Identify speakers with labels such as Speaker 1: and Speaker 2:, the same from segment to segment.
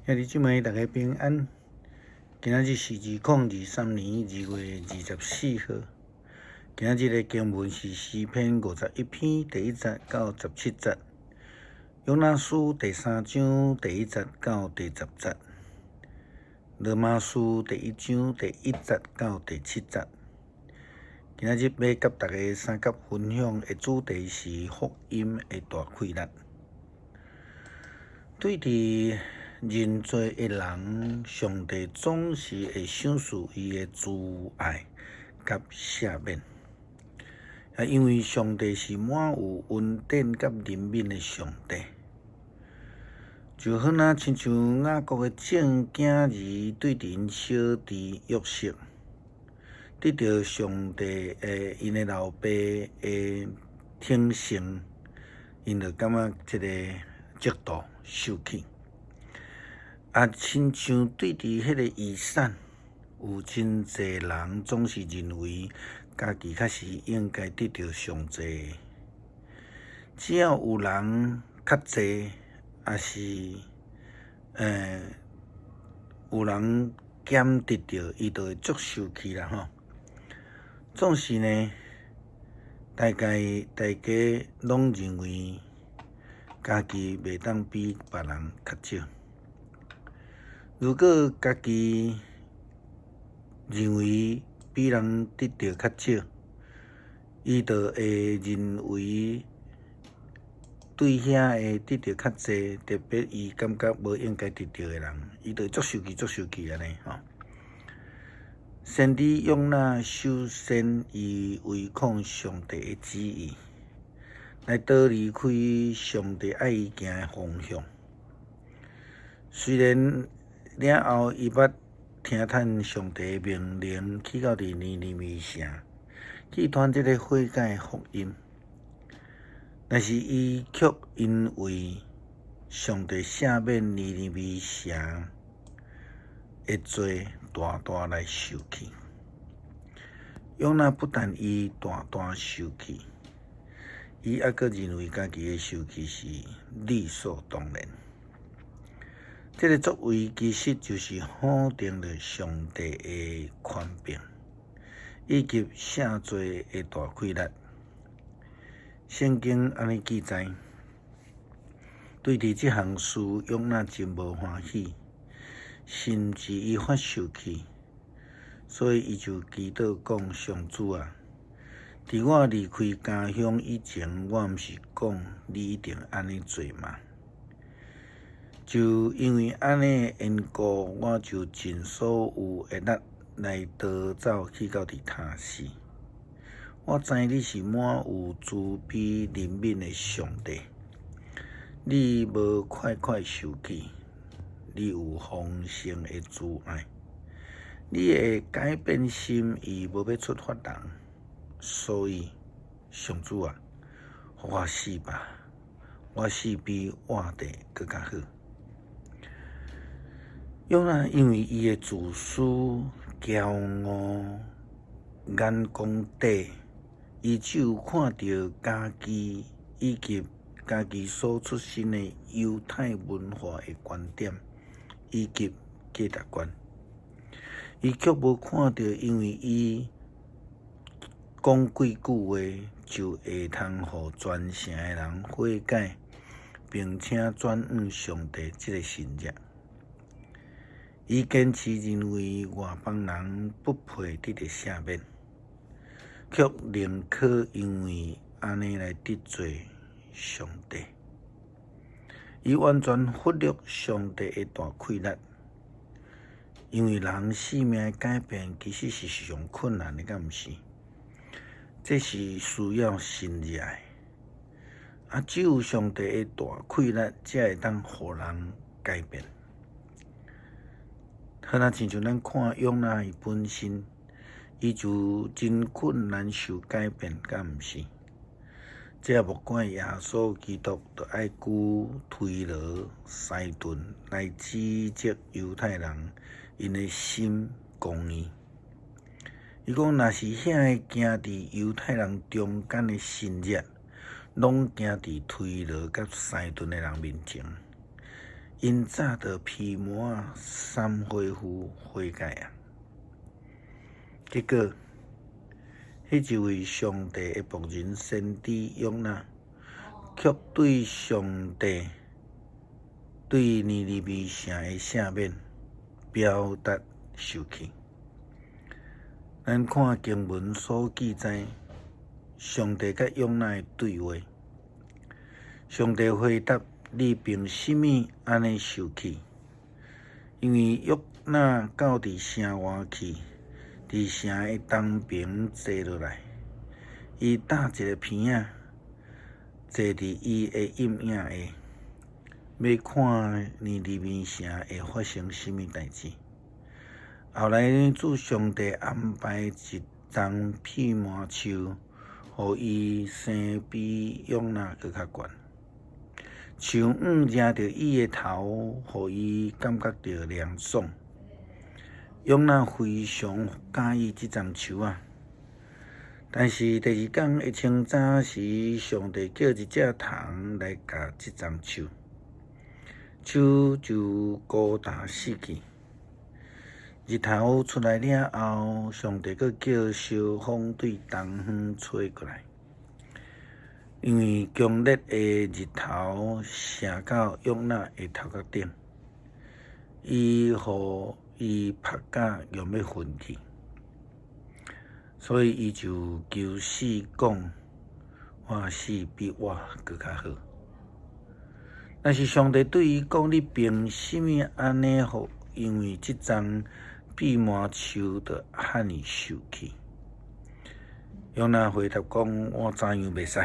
Speaker 1: 兄弟姊妹，大家平安。今仔日是2023年2月24號。今仔日的經文是詩篇51篇第1節到17節，約拿書第三章第一節到第10節，羅馬書第一章第一節到第七節。今仔日欲佮大家相佮分享的主題是福音的大氣力。對佇認罪的人，上帝總是會賞賜伊的慈愛佮赦免。啊，因為上帝是滿有恩典佮憐憫的上帝，就好若親像雅各的正囝兒對佇𪜶小弟約瑟，得著上帝的𪜶的老爸的挺身，𪜶就感覺這个極度受氣。啊，親像對佇彼個遺產，有真濟人總是認為家己較是應該得著上濟。只要有人較濟，抑是有人減得著，伊就會足受氣啦吼。總是呢，大概大家攏認為家己袂當比別人較少。如果家己認為比人得著較少，伊就會認為對遐个得著較濟，特別伊感覺無應該得著的人，伊就會足受氣、足受氣按呢吼。先知約拿首先伊違抗上帝的旨意，來逃離開上帝愛伊行的方向。雖然了後，伊捌聽趁上帝的命令，去到佇尼尼微城去傳這个悔改的福音，但是伊卻因為上帝赦免尼尼微城的罪，大大來受氣。約拿不但伊大大受氣，伊猶閣認為家己的受氣是理所當然。這个作為其實就是否定了上帝的權柄，以及赦罪的大氣力。聖經按呢記載，對佇這項事，約拿真無歡喜，甚至伊發受氣，所以伊就祈禱講：上主啊，佇我離開家鄉以前，我毋是講你一定按呢做嗎？就因為按呢的緣故，我就盡所有的力來逃走去到佇他施。我知你是滿有慈悲憐憫的上帝，你無快快受氣，你有豐盛的慈愛，你會改變心意，無欲處罰人。所以，上主啊，予我死吧，我死比活著閣較好。約拿因為伊的自私、驕傲、眼光短，伊只有看著家己以及家己所出身的猶太文化的觀點以及價值觀，伊卻無看著因為伊講幾句話就會通予全城的人悔改，並且轉向上帝這個神跡。伊堅持認為外邦人不配得著赦免，卻寧可因為按呢來得罪上帝。伊完全忽略上帝的大氣力，因為人性命的改變其實是上困難的，敢毋是？這是需要神跡的。啊，只有上帝的大氣力，才會當予人改變。好若親像咱看約拿伊本身，伊就真困難受改變，敢毋是？這也莫怪耶穌基督，著愛舉推羅、西頓來指責猶太人𪜶的心剛硬。伊講，若是遐个行佇猶太人中間的神跡，攏行佇推羅佮西頓的人面前， 𪜶早就披麻衫恢復悔改啊！結果，彼一位上帝的僕人先知約拿，卻對上帝對尼尼微城的赦免表達受氣。咱看經文所記載，上帝佮約拿的對話。上帝回答：你憑啥物按呢受氣？因為約拿到佇城外去，佇城的東爿坐落來，伊搭一个棚仔，坐佇伊的陰影下，欲看尼尼微城會發生啥物代誌。後來主上帝安排一叢蓖麻樹，予伊生比約拿閣較懸。樹蔭遮著伊的頭，予伊感覺著涼爽。約拿非常佮意這叢樹仔，但是第二工的清早時，上帝叫一隻蟲來咬這叢樹，樹就枯焦死去。日頭出來了後，上帝閣叫燒風對東方吹過來，因為強烈的日頭射到約拿的頭殼頂，伊予伊曝甲欲昏去，所以伊就求死講：我死比活閣較好。但是上帝對伊講：你憑啥物按呢？予因為這叢蓖麻樹就遐爾受氣？約拿回答講：我怎樣袂使？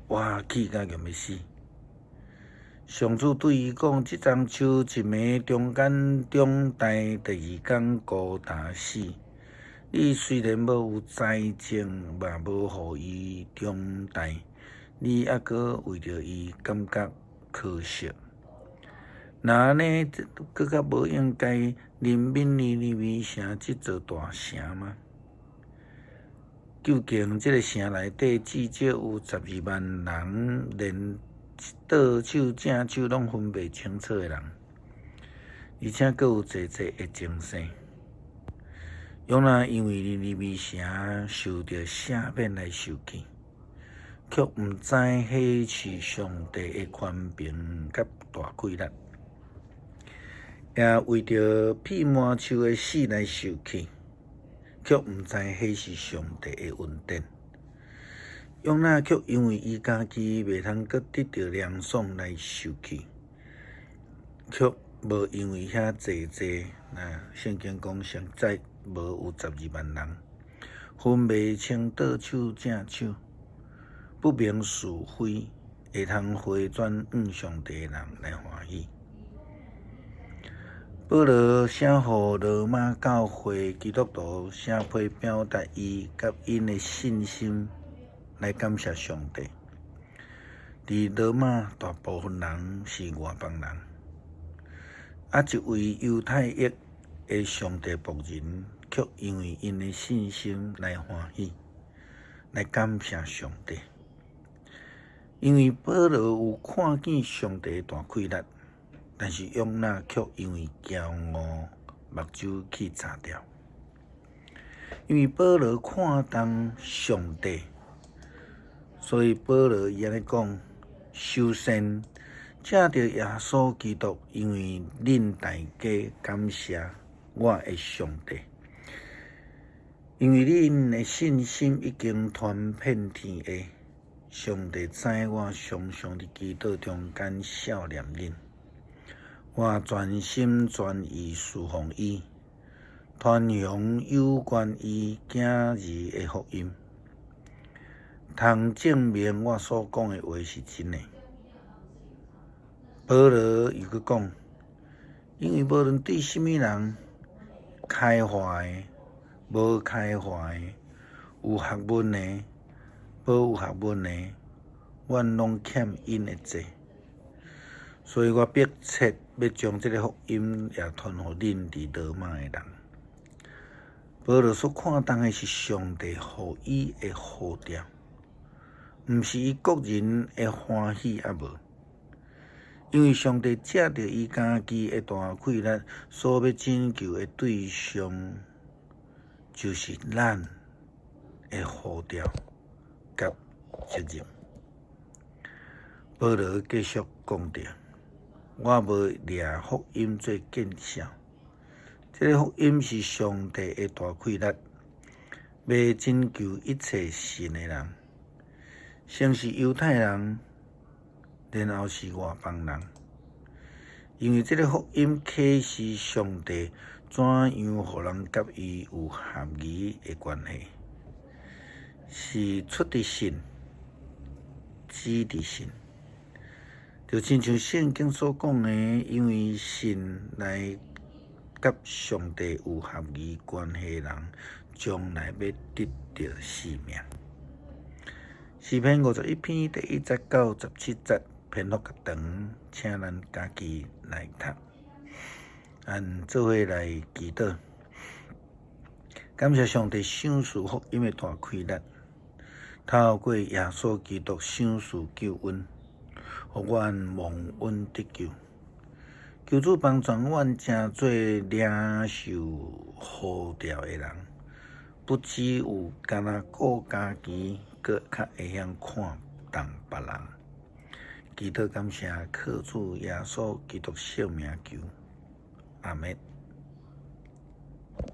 Speaker 1: 我氣甲欲欲死。上主對伊講：這叢樹一暝中間長大，第二工枯焦死。你雖然無有栽種，嘛無予伊長大，你猶閣為著伊感覺可惜。若按呢，閣較無應該憐憫尼尼微城這座大城嗎？究竟這个城內底至少有12萬人，連倒手正手攏分袂清楚的人，而且閣有濟濟的精牲。約拿因為尼尼微城受著赦免來受氣，卻毋知彼是上帝的權柄佮大氣力，也為著蓖麻樹的死來受氣，卻毋知彼是上帝的恩典。約拿卻因為伊家己袂通閣得著涼爽來受氣，卻無因為遐濟濟，啊，聖經講實在無有十二萬人，分袂清倒手正手，不明是非，會通回轉向上帝的人來歡喜。保羅寫予羅馬教會基督徒寫批表達伊佮𪜶的信心來感謝上帝。佇羅馬大部分人是外邦人，啊，一位猶太裔的上帝僕人，卻因為𪜶的信心來歡喜，來感謝上帝。因為保羅有看見上帝的大氣力，但是約拿卻因為驕傲，目睭去眨掉。因為保羅看重上帝，所以保羅伊按呢講：首先，藉著耶穌基督，因為恁大家感謝我的上帝，因為恁的信心已經傳遍天下。上帝知我常常佇祈禱中間想念恁，我全心全意事奉伊，傳揚有關伊囝兒的福音，通證明我所講的話是真的。保羅又閣講，因為無論對啥物人，開化的、無開化的、有學問的、無有學問的，阮攏欠𪜶的債，所以我迫切欲將這个福音也傳予恁佇羅馬的人。保羅所看重的是上帝予伊的呼召，毋是伊個人的歡喜抑無。因為上帝藉著伊家己的大氣力，所欲拯救的對象，就是咱的呼召佮責任。保羅繼續講著：我無掠福音做見笑，這个福音是上帝的大氣力，欲拯救一切信的人，先是猶太人，然後是外邦人。因為這个福音啟示上帝怎樣予人佮伊有合宜的關係，是出佇信，止佇信。就親像聖經所講的，因為信來佮上帝有合宜關係的人，將來欲得著生命。詩篇51篇第1節到17節，篇幅較長，請咱家己來讀。咱做伙來祈禱，感謝上帝賞賜福音的大氣力，透過耶穌基督賞賜救恩，予阮蒙恩得救。求主幫助阮成做領受呼召的人，不只有干焦顧家己，閣較會曉看重別人。祈禱感謝，靠主耶穌基督聖名求，阿們。